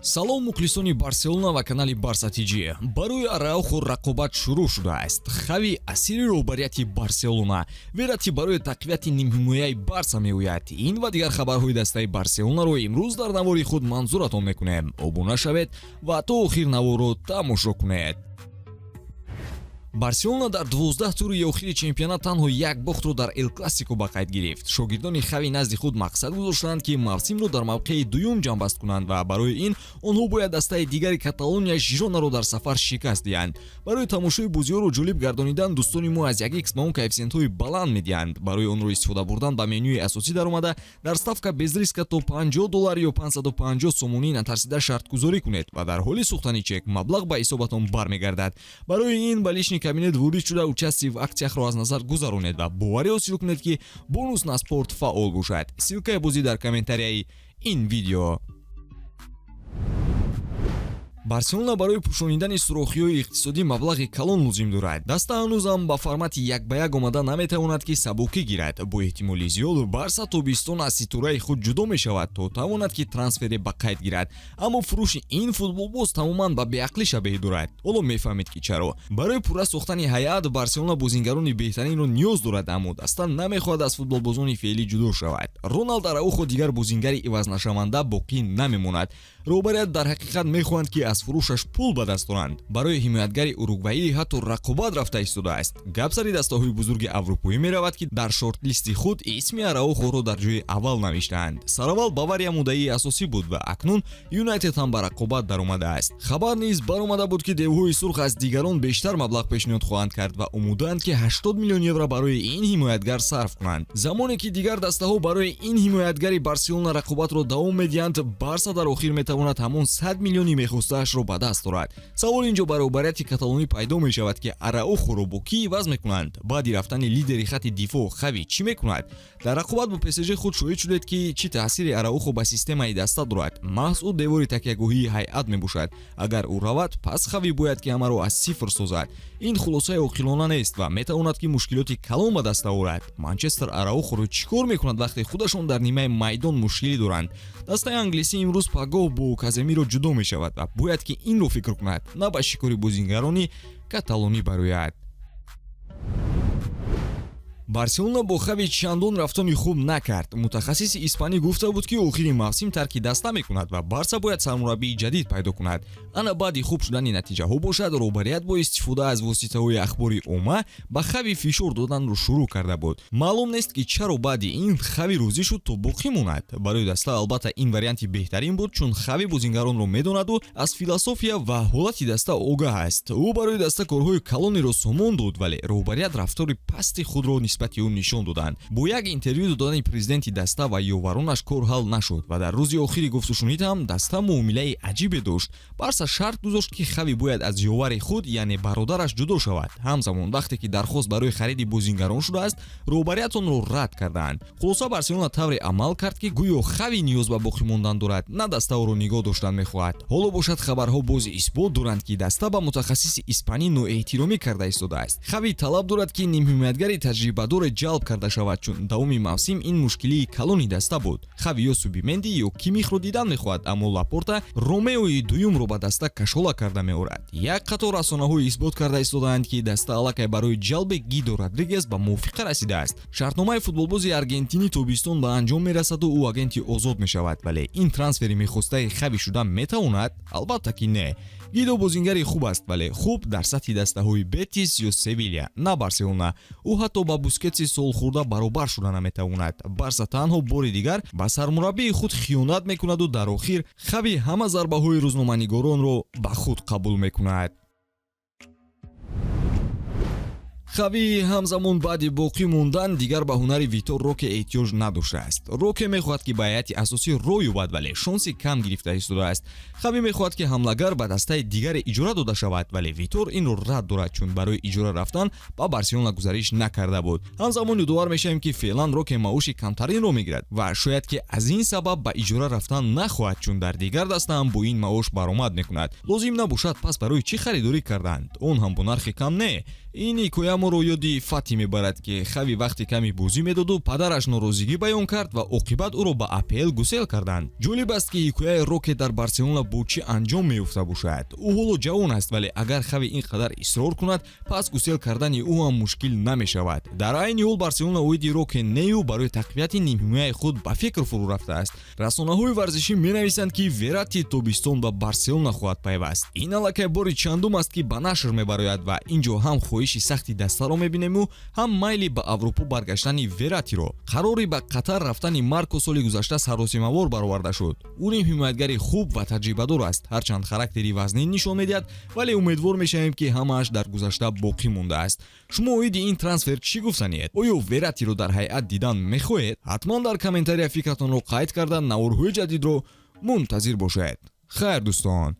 Салом, мухлисони Барселона ва канали Барса ТЖ. Барои Араухо рақобат шурӯъ шудааст. Хави асири роҳбарияти Барселона, Верати барои тақвияти нимҳимояи Барса меояд. Ин ва дигар хабарҳои дастаи Барселонаро имрӯз дар навори худ манзуратон мекунем. Обуна шавед ва то охир наворро тамошо кунед. Барселона дар 12 тури охири чемпионат танҳо як бохтро дар Эл Классико ба қайд гирифт. Шогирдони Хави назди худ мақсад гузоштанд, ки мавсимро дар мавқеи дуюм ҷамъбаст кунанд ва барои ин онҳо бояд дастаи дигари Каталония, Жиронаро, дар сафар шикаст диҳанд. Барои тамошои бозиҳоро ҷолиб гардонидан дӯстони мо аз 1x ба он коэффисиентҳои баланд медиҳанд. Барои онро истифода бурдан ба менюи асосӣ даромада, дар ставка без риска то 50 доллар ё 550 сомонӣ натарсида шартгузорӣ кунед ва дар ҳоли сӯхтани чек маблағ ба ҳисобатон бармегардад. Барои ин ба личный кабинет ворид шуда, участие в акциях ро аз назар гузаронед ва боварӣ ҳосил кунед, ки бонус на спорт фаъол бошад. Ссылка и бозӣ дар комментарияи ин видео. Барселона барои пӯшонидани сурохиҳои иқтисодӣ маблағи калон лозим дорад. Даста ҳанӯзам ба формати як ба як омада наметавонад, ки сабукӣ гирад. Бо эҳтимоли зиёд Барса тобистон аз ситораи худ ҷудо мешавад, то тавонад, ки трансфере ба қайд гирад. Аммо фурӯши ин футболбоз тамоман ба беақлӣ шабеҳ дорад. Ҳоло мефаҳмед, ки чаро. Барои пурра сохтани ҳайат Барселона бозингарони беҳтаринро ниёз дорад, аммо даста намехоҳад аз футболбозони феълӣ ҷудо шавад. Роналд Араухо дигар бозингари ивазнашаванда боқӣ намемонад. Роҳбарият дар ҳақиқат мехоҳанд, ки аз фурӯшаш пул ба даст оранд. Барои ҳимоятгари уругваӣ ҳатто рақобат рафта истодааст. Гап сари дастаҳои бузурги аврупоӣ меравад, ки дар шортлисти худ исми Араухоро дар ҷои аввал навиштаанд. Сараввал Бавария муддаии асосӣ буд ва акнун Юнайтед ҳам ба рақобат даромадааст. Хабар низ баромада буд, ки девҳои сурх аз дигарон бештар маблағ пешниҳод хоҳанд кард ва омодаанд, ки 80 миллион евро барои ин ҳимоятгар сарф кунанд. Замоне ки дигар дастаҳо барои ин ҳимоятгари Барселона рақобатро давом медиҳанд, Барса дар охир метавонад ҳамон 100 миллиони мехостаашро ба даст орад. Савол инҷо ба роҳбарияти каталонӣ пайдо мешавад, ки Араухоро бо кӣ иваз мекунанд? Баъди рафтани лидери хати дифоъ Хави чӣ мекунад? Дар рақобат бо ПСЖ худ шоҳид шудед, ки чӣ таъсири Араухо ба системаи даста дорад. Маҳз ӯ девори такягоҳии ҳайат мебошад. Агар ӯ равад, пас Хави бояд, ки ҳамаро аз сифр созад. Ин хулосаи оқилона нест ва метавонад, ки мушкилоти калон ба даста орад. Манчестер Араухоро чӣ кор мекунад, вақте худашон дар нимаи майдон мушкилӣ доранд? Дастаи англисӣ имрӯз пагоҳ бо Каземиро ҷудо мешавад ва бояд, ки инро фикр кунад, на ба шикори бозингарони каталонӣ барояд. Барселона бо Хави чандон рафтони хуб накард. Мутахассиси испанӣ гуфта буд, ки охири мавсим тарки даста мекунад ва Барса бояд сармураббии ҷадид пайдо кунад. Ана баъди хуб шудани натиҷаҳо бошад, роҳбарият бо истифода аз воситаҳои ахбори омма ба Хави фишор доданро шурӯъ карда буд. Маълум нест, ки чаро баъди ин Хави розӣ шуд, то боқӣ монад. Барои даста албатта ин варианти беҳтарин буд, чун Хави бозингаронро медонаду аз философия ва ҳолати даста огаҳ аст. Ӯ барои даста корҳои калонеро сомон дод, вале роҳбарият рафтори пасти худро нисбати ӯ нишон доданд. Бо як интервю додани президенти даста ва ёваронаш кор ҳал нашуд ва дар рӯзи охири гуфтушунид ҳам даста муомилаи аҷибе дошт. Барса шарт гузошт, ки Хави бояд аз ёвари худ, яъне бародараш, ҷудо шавад. Ҳамзамон вақте ки дархост барои хариди бозингарон шудааст, роҳбарият онро рад кардаанд. Хулоса, Барселона тавре амал кард, ки гӯё Хави ниёз ба боқӣ мондан дорад, на даста ӯро нигоҳ доштан мехоҳад. Ҳоло бошад, хабарҳо боз исбот доранд, ки даста ба мутахассиси испанӣ ноэҳтиромӣ карда истодааст. Хави талаб дорад, ки нимҳимоятгари таҷрибадоре ҷалб карда шавад, чун давоми мавсим ин мушкилии калони даста буд. Хави ё Субименди, ё Кимихро дидан мехоҳад, аммо Лапорта Ромеои дуюмро ба даста кашола карда меорад. Як қатор расонаҳо исбот карда истодаанд, ки даста аллакай барои ҷалби Гидо Родригес ба мувофиқа расидааст. Шартномаи футболбози аргентинӣ тобистон ба анҷом мерасаду ӯ агенти озод мешавад, вале ин трансфери мехостаи Хави шуда метавонад? Албатта ки не. Гидо бозингари хуб аст, вале хуб дар сатҳи дастаҳои Бетис ё Севиля, на Барселона. Ӯ ҳатто ба Бускетси солхӯрда баробар шуда наметавонад. Барса танҳо бори дигар ба сармураббии худ хиёнат мекунаду дар охир Хави ҳама зарбаҳои рӯзноманигоронро ба худ қабул мекунад. Хави ҳамзамон баъди боқӣ мондан дигар ба ҳунари Витор Роке эҳтиёҷ надоштааст. Роке мехоҳад, ки ба ҳайати асосӣ роҳ ёбад, вале шонси кам гирифта истодааст. Хави мехоҳад, ки ҳамлагар ба дастаи дигаре иҷора дода шавад, вале Витор инро рад дорад, чун барои иҷора рафтан ба Барселона гузариш накарда буд. Ҳамзамон ёдовар мешавем, ки феълан Роке маоши камтаринро мегирад ва шояд, ки аз ин сабаб ба иҷора рафтан нахоҳад, чун дар дигар даста ҳам бо ин маош баромад мекунад. Лозим набошад, пас барои чӣ харидорӣ карданд, он ҳам бо нархи кам? Не. Ин ҳикоя моро ёди Фати мебарад, ки Хави вақти ками бозӣ медоду падараш норозигӣ баён кард ва оқибат ӯро ба АПЛ гусел карданд. Ҷолиб аст, ки ҳикояи Роке дар Барселона бо чӣ анҷом меёфта бошад. Ӯ ҳоло ҷавон аст, вале агар Хави ин қадар исрор кунад, пас гусел кардани ӯ ҳам мушкил намешавад. Дар айни ҳол Барселона оиди Роке нею барои тақвияти нимҳимояи худ ба фикр фурӯ рафтааст. Расонаҳои варзишӣ менависанд, ки Верати тобистон ба Барселона хоҳад пайваст. Ин аллакай бори чандум аст, ки ба нашр мебарояд ва ин ҷо ҳам хоҳиши сахти дастаро мебинему, ҳам майли ба Аврупо баргаштани Вератиро. Қарори ба Қатар рафтани Марко соли гузашта саросимавор бароварда шуд. Ӯ нимҳимоятгари хуб ва таҷрибадор аст. Ҳарчанд характери вазнин нишон медиҳад, вале умедвор мешавем, ки ҳамааш дар гузашта боқӣ мондааст. Шумо оиди ин трансфер чӣ гуфтаниед? Оё Вератиро дар ҳайат дидан мехоҳед? Ҳатман дар комментария фикратонро қайд карда, наворҳои ҷадидро мунтазир бошед. Хайр, дӯстон.